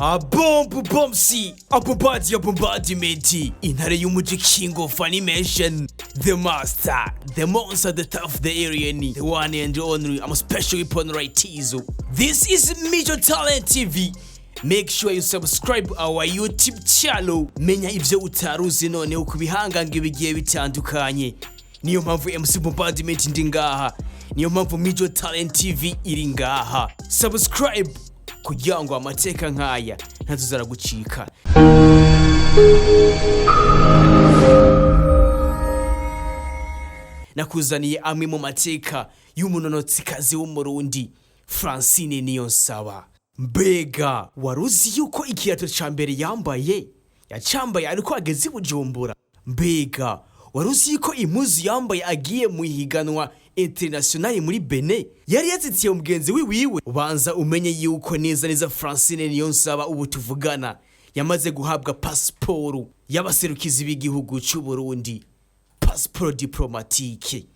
Abombu Bomsi, Abubadi Bombardiment, intare y'umuji, king of animation, the master, the monster, the tough, the alien, the one and only. I'm a special weapon right Tizo. This is Major Talent TV. Make sure you subscribe our YouTube channel. Menya ivyo utaruzi noneho ku bihangange bigiye bitandukanye. Niyo mpamvu MC Bombardiment ndi ngaha. Niyo mpamvu Major Talent TV iri ngaha. Subscribe kugira ngo amateka nk'aya ntazuzara gucika. Nakuzaniye amwe mu mateka y'umunonotsikazi w'Umurundi Francine Niyonsaba. Mbega wari uzi yuko ikirato ca mbere yambaye yacambaye ariko ageze i Bujumbura? Mbega wari uzi yuko impuzu yambaye agiye mu ihiganwa internationale muri Benin yari yazitiye mugenzi wiwiwe? Ubanza umenye yuko neza neza Francine Niyonsaba ubu tuvugana yamaze guhabwa pasiporo y'abaserukizi b'igihugu c'u Burundi, pasiporo diplomatique.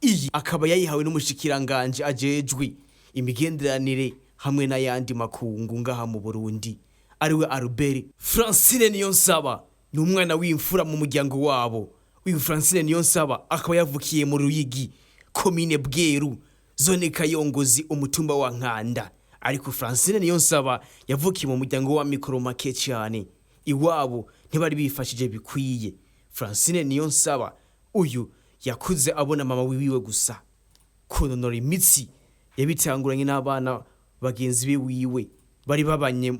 Iyi akaba yayihawe n'umushikiranganje ajejwe imigenderanire hamwe n'ayandi makungu ngaha mu Burundi, ariwe Albert. Francine Niyonsaba ni umwana w'imfura mu muryango wabo. Uyu Francine Niyonsaba akaba yavukiye mu Ruyigi, komine Bweru, zone Kayongozi, umutumba wa Nkanda. Ariko Francine Niyonsaba yavukiye mu muryango wa mikoro make cyane, iwabo ntibari bifashije bikwiye. Francine Niyonsaba uyu yakuze abona mama wiwiwe gusa. Kunonora imitsi yabitanguranye n'abana bagenzi be wiwe bari babanye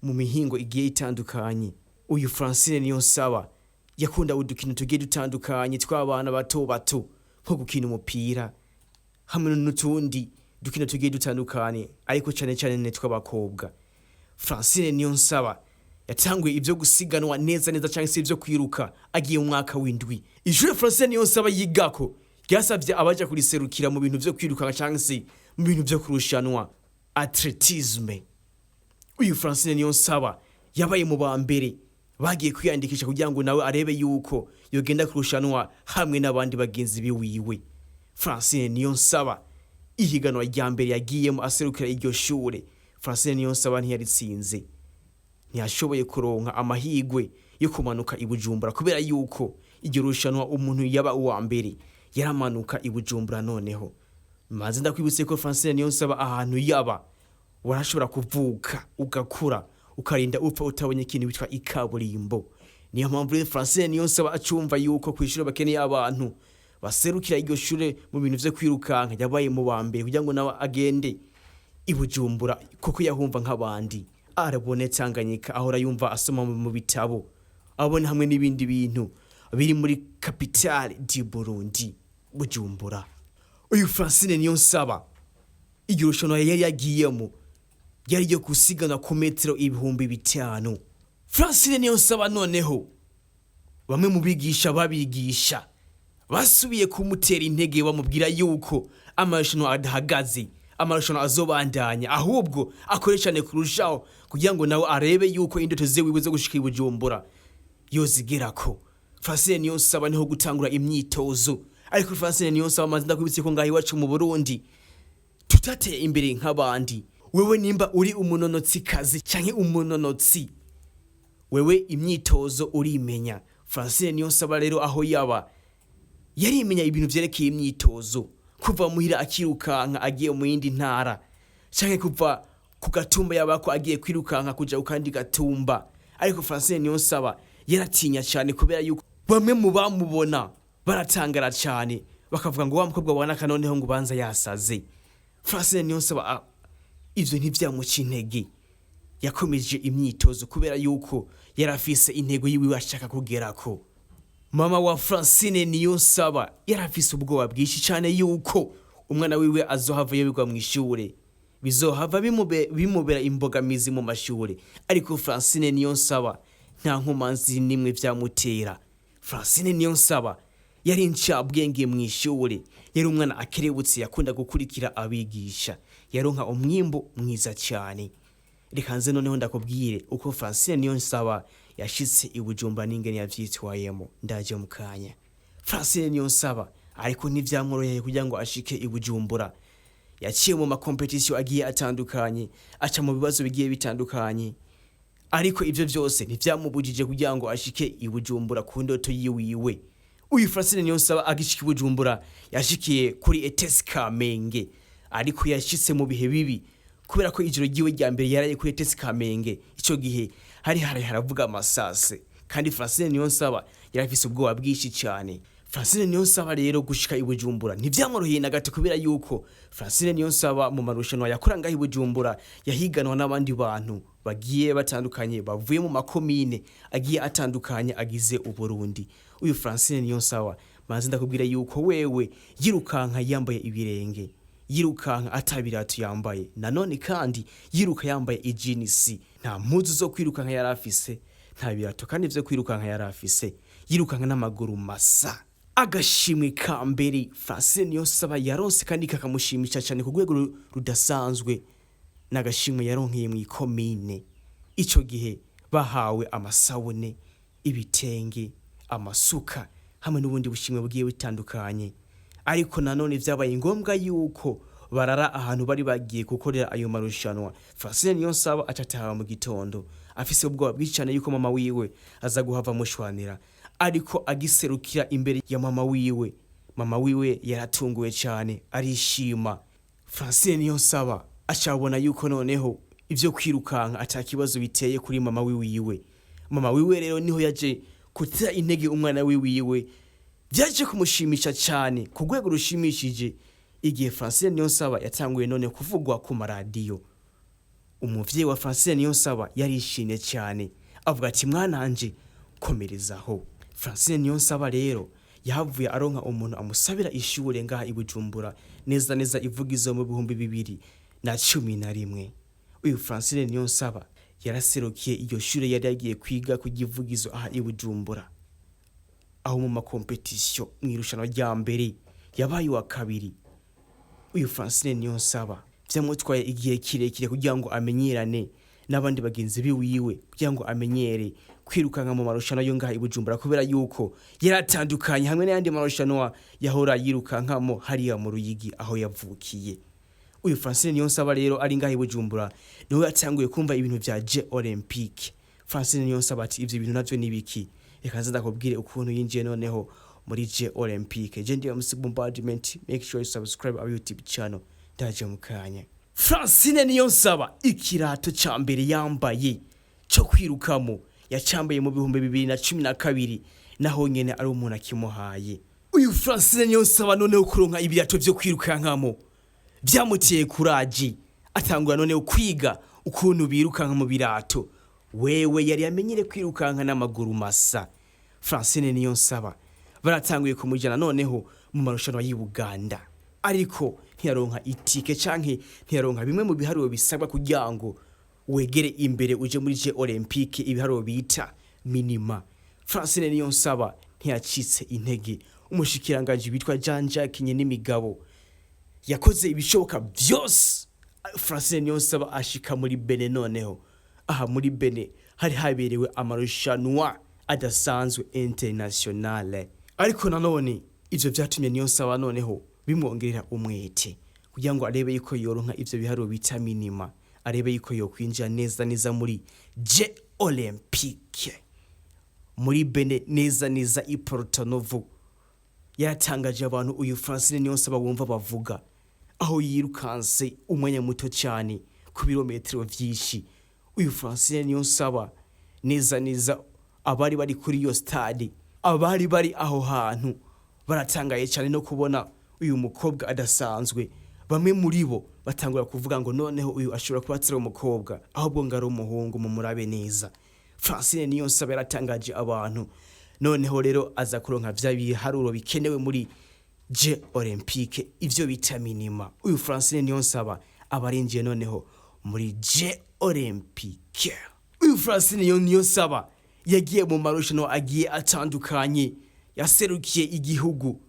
mu mihingo igiye itandukanye. Uyu Francine Niyonsaba yakunda udukino tugiye dutandukanye tw'abana bato bato, nko gukina umupira hamwe n'utundi dukino tugiye dutandukanye, ariko cyane cyane tw'abakobwa. Francine Niyonsaba yatanguye ibyo gusiganwa neza neza cyangwa se ibyo kwiruka agiye mu mwaka w'indwi. Ishure Francine Niyonsaba yigako ryasabye abaja kuriserukira mu bintu vyo kwiruka cyangwa se mu bintu vyo kurushanwa, athlétisme. Uyu Francine Niyonsaba yabaye mu ba mbere bagiye kwiyandikisha kugira ngo nawe arebe yuko yogenda kurushanwa hamwe n'abandi bagenzi biwiwe. Francine Niyonsaba ihiganwa rya mbere yagiyemo aserukira iryo shure, Francine Niyonsaba ntiyaritsinze, ntiyashoboye kuronka amahigwe yo kumanuka i Bujumbura, kubera yuko iryo rushanwa umuntu yaba uwa mbere yaramanuka i Bujumbura. Noneho maze ndakwibutse ko Francine Niyonsaba ahantu yaba warashobora kuvuka ugakura ukarinda upfa utabonye ikintu bitwa ikaburimbo. Niyo mpamvu rero Francine Niyonsaba acumva yuko kw'ishure bakeneye abantu baserukira iryo shure mu bintu vyo kwirukanka, yabaye mu ba mbere kugira ngo nawe agende i Bujumbura, kuko yahumva nk'abandi, arabone Tanganyika ahora yumva asoma mu bitabo, abone hamwe n'ibindi bintu biri muri capitale du Burundi, Bujumbura. Uyu Francine Niyonsaba iryo rushanwa yari yagiyemo ryari ryo gusiganwa ku metero 5000. Francine Niyonsaba noneho bamwe mu bigisha babigisha basubiye kumutera intege, bamubwira yuko amarushanwa adahagaze, amarushanwa azobandanya, ahubwo akore cyane kurushaho kugira ngo nawe arebe yuko indoto ziwiwe zo gushika i Bujumbura yozigerako. Francine Niyonsaba niho gutangura imyitozo. Ariko Francine Niyonsaba, amaze ndakwibutse ko ngaho iwacu mu Burundi tutateye imbere nk'abandi. Wewe nimba uri umunonotsikazi canke umunonotsi, wewe imyitozo urimenya. Francine Niyonsaba rero aho yaba yarimenya ibintu vyerekeye imyitozo, kuva muhira akirukanka agiye mu yindi ntara, canke kuva ku gatumba yabako agiye kwirukanka kuja ku kandi gatumba. Ariko Francine Niyonsaba yaratinya cyane, kubera yuko bamwe mu bamubona baratangara cyane, bakavuga ngo wa mukobwa wanaka noneho ngo ubanza yasaze. Francine Niyonsaba ivyo ntivyamuca intege, yakomeje imyitozo kubera yuko yarafise intego yiwe ashaka kugerako. Mama wa Francine Niyonsaba yarafise ubwoba bwinshi cyane yuko umwana wiwe azohava yobigwa mu ishure, bizohava bimubera imbogamizi mu mashure. Ariko Francine Niyonsaba nta nkomanzi nimwe vyamutera. Francine Niyonsaba yari incabwenge mu ishure, yari umwana akerebutse, yakunda gukurikira abigisha, yaronka umwimbu mwiza cyane. Reka nze noneho ndakubwire uko Francine Niyonsaba yashitse i Bujumbura n'ingene yavyitwayemo. Ndaje mu kanya. Francine Niyonsaba ariko ntivyamworoheye kugira ngo ashike i Bujumbura. Yaciye mu makompetisiyo agiye atandukanye, aca mu bibazo bigiye bitandukanye. Ariko ivyo vyose ntivyamubujije kugira ngo ashike i Bujumbura ku ndoto yiwiwe. Uyu Francine Niyonsaba agishika i Bujumbura yashikiye kuri ETS Kamenge, ariko yashitse mu bihe bibi kubera ko ijoro ryiwe rya mbere yaraye kuri ETS Kamenge. Ico gihe hari haravuga amasase, kandi Francine Niyonsaba yari afise ubwoba bwinshi cyane. Francine Niyonsaba rero gushika i Bujumbura ntivyamworoheye na gato, kubera yuko Francine Niyonsaba mu marushanwa yakora ngaho i Bujumbura yahiganwa n'abandi bantu bagiye batandukanye bavuye mu makomine agiye atandukanye agize Uburundi. Uyu Francine Niyonsaba manze ndakubwira yuko wewe yirukanka yambaye ibirenge, yirukanka atabirato yambaye, nanone kandi yiruka yambaye ijinisi. Nta mpuzu zo kwirukanka yari afise, nta birato kandi vyo kwirukanka yari afise, yirukanka n'amaguru masa. Agashimwe ka mbere Francine Niyonsaba yaronse kandi kakamushimisha cyane ku rwego rudasanzwe n'agashimwe yaronkeye mu ikomine. Ico gihe bahawe amasabune, ibitenge, amasuka hamwe n'ubundi bushimwe bugiye butandukanye. Ariko nanone vyabaye ngombwa yuko barara ahantu bari bagiye gukorera ayo marushanwa. Francine Niyonsaba acataha mu gitondo afise ubwoba bwinshi cyane yuko mama wiwe aza guhava amushwanira. Ariko agiserukira imbere ya mama wiwe, mama wiwe yaratunguwe cyane, arishima. Francine Niyonsaba acabona yuko noneho ivyo kwirukanka ata kibazo biteye kuri mama wiwiwe. Mama wiwe rero niho yaje gutera intege umwana wiwiwe, vyaje kumushimisha cyane ku rwego rushimishije igihe Francine Niyonsaba yatanguye none kuvugwa ku maradiyo. Umuvyeyi wa Francine Niyonsaba yarishimye cyane, avuga ati: "Mwananje, komerezaho." Francine Niyonsaba rero yahavuye aronka umuntu amusabira ishure ngaha i Bujumbura, neza neza ivugizo, mu 2011. Uyu Francine Niyonsaba yaraserukiye iryo shure yari yagiye kwiga ku Givugizo aha i Bujumbura, aho mu makompetisiyo mu irushanwa rya mbere yabaye uwa kabiri. Uyu Francine Niyonsaba vyamutwaye igihe kirekire kugira ngo amenyerane n'abandi bagenzi biwiwe, kugira ngo amenyere kwirukanka mu marushanwa yo ngaha i Bujumbura, kubera yuko yaratandukanye hamwe n'ayandi marushanwa yahora yirukankamo hariya mu Ruyigi aho yavukiye. Uyu Francine Niyonsaba rero ari ngaha i Bujumbura niwe yatanguye kumva ibintu vya Jeux Olympique. Francine Niyonsaba ati: "Ivyo bintu navyo nibiki? Reka nze ndakubwire ukuntu yinjiye noneho muri Jeux Olympique." Je ndi MC Bombardment, make sure you subscribe our YouTube channel. Ndaje mu kanya. Francine Niyonsaba ikirato ca mbere yambaye cyo kwirukamo yacambaye mu 2012, naho nyene ari umuntu akimuhaye. Uyu Francine Niyonsaba noneho kuronka ibirato vyo kwirukankamo vyamuteye kuraji, atangura noneho kwiga ukuntu birukanka mu birato. Wewe yari yamenyere kwirukanka n'amaguru masa. Francine Niyonsaba baratanguye kumujana noneho mu marushanwa y'i Buganda, ariko ntiyaronka itike canke ntiyaronka bimwe mu biharuro bisabwa kugira ngo wegere imbere uje muri Jeux Olympique, ibiharuro bita minima. Francine Niyonsaba ntiyacitse intege. Umushikiranganji witwa Jean Jacques Nyenimigabo yakoze ibishoboka byose, Francine Niyonsaba ashika muri Benin. Noneho aha muri Benin hari haberewe amarushanwa adasanzwe internationale, ariko nanone ivyo vyatumye Niyonsaba noneho bimwongerera umwete kugira ngo arebe yuko yoronka ivyo biharuro bita minima, arebe yuko yokwinjira neza neza muri Jeux Olympique muri Benin, neza neza i Porto Novo. Yaratangaje abantu uyu Francine Niyonsaba wumva bavuga, aho yirukanse umwanya muto cyane ku birometero vyinshi. Uyu Francine Niyonsaba neza neza abari bari kuri iyo stade, abari bari aho hantu baratangaye cyane no kubona uyu mukobwa adasanzwe. Bamwe muri bo batangura kuvuga ngo noneho uyu ashobora kuba atari umukobwa, ahubwo ngo ari umuhungu, mu murabe neza. Francine Niyonsaba yaratangaje abantu. Noneho rero aza kuronka vya biharuro bikenewe muri Jeux Olympique, ivyo bita minima. Uyu Francine Niyonsaba aba arinjiye noneho muri Jeux Olympique. Uyu Francine Niyonsaba yagiye mu marushanwa agiye atandukanye, yaserukiye igihugu,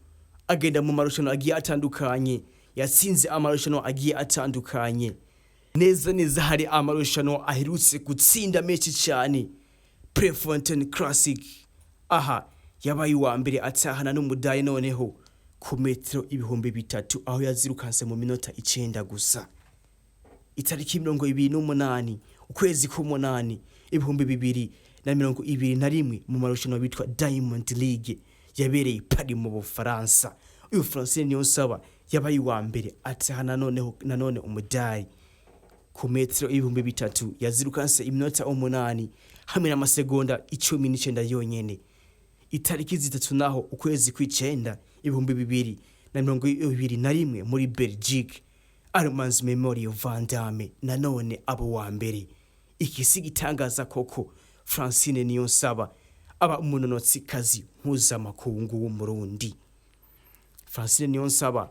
agenda mu marushanwa agiye atandukanye, yatsinze amarushanwa agiye atandukanye. Neza neza hari amarushanwa aherutse gutsinda menshi cyane: Prefontaine Classic, aha yabaye uwa mbere atahana n'umudayi noneho ku metero 3000, aho yazirukanse mu minota 9 gusa. Itariki 28 ukwezi k'umunani 2021 mu marushanwa bitwa Diamond League yabereye Paris mu Bufaransa. Uyu Francine Niyonsaba yabaye uwa mbere, ataha nanoneho nanone umudari. Ku metero 3000 yazirukanse iminota 8 hamwe n'amasegonda 19 yonyene. Itariki 3 naho ukwezi kw'icenda 2021 muri Belgique, Armand's Memorial Van Damme, nanone abo wa mbere. Iki si gitangaza koko, Francine Niyonsaba aba umunonotsikazi mpuzamakungu w'Umurundi. Francine Niyonsaba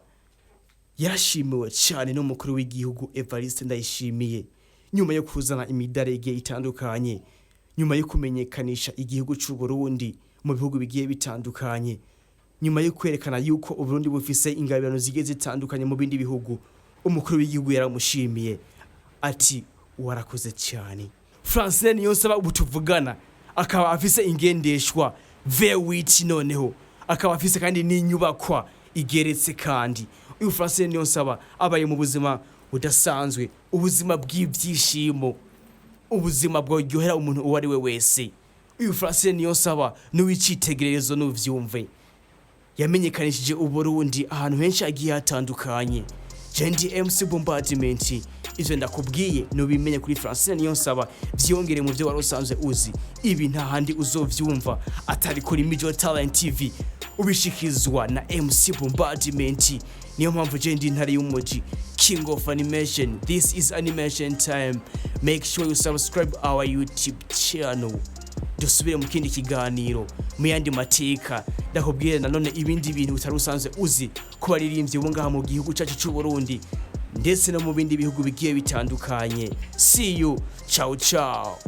yarashimiwe cyane n'umukuru w'igihugu Evariste Ndayishimiye nyuma yo kuzana imidari igiye itandukanye, nyuma yo kumenyekanisha igihugu cy'u Burundi mu bihugu bigiye bitandukanye, nyuma yo kwerekana yuko Uburundi bufise ingabirano zigiye zitandukanye mu bindi bihugu. Umukuru w'igihugu yaramushimiye ati: "Warakoze cyane, Francine Niyonsaba." Ubu tuvugana akaba afise ingendeshwa V8, noneho akaba afise kandi n'inyubakwa igeretse. Kandi uyu Francine Niyonsaba abaye mu buzima budasanzwe, ubuzima bw'ibyishimo, ubuzima bworyohera umuntu uwo ari we wese. Uyu Francine Niyonsaba n'uw'icitegererezo n'uvyumve, yamenyekanishije Uburundi ahantu henshi hagiye hatandukanye. Jendi MC Bombardment, ivyo ndakubwiye nubimenye kuri Francine Niyonsaba, vyongere mu byo wari usanzwe uzi. Ibi nta handi uzovyumva atari kuri Mijo Talent TV, ubishikizwa na MC Bombardment. Niyo mpamvu je ndi intare y'umuji, king of animation. This is animation time. Make sure you subscribe our YouTube channel. Dusubire mu kindi kiganiro, mu yandi mateka, ndakubwire nanone ibindi bintu utari usanzwe uzi ku baririmbyi bo ngaha mu gihugu cyacu cy'u Burundi ndetse no mu bindi bihugu bigiye bitandukanye. See you, ciao ciao.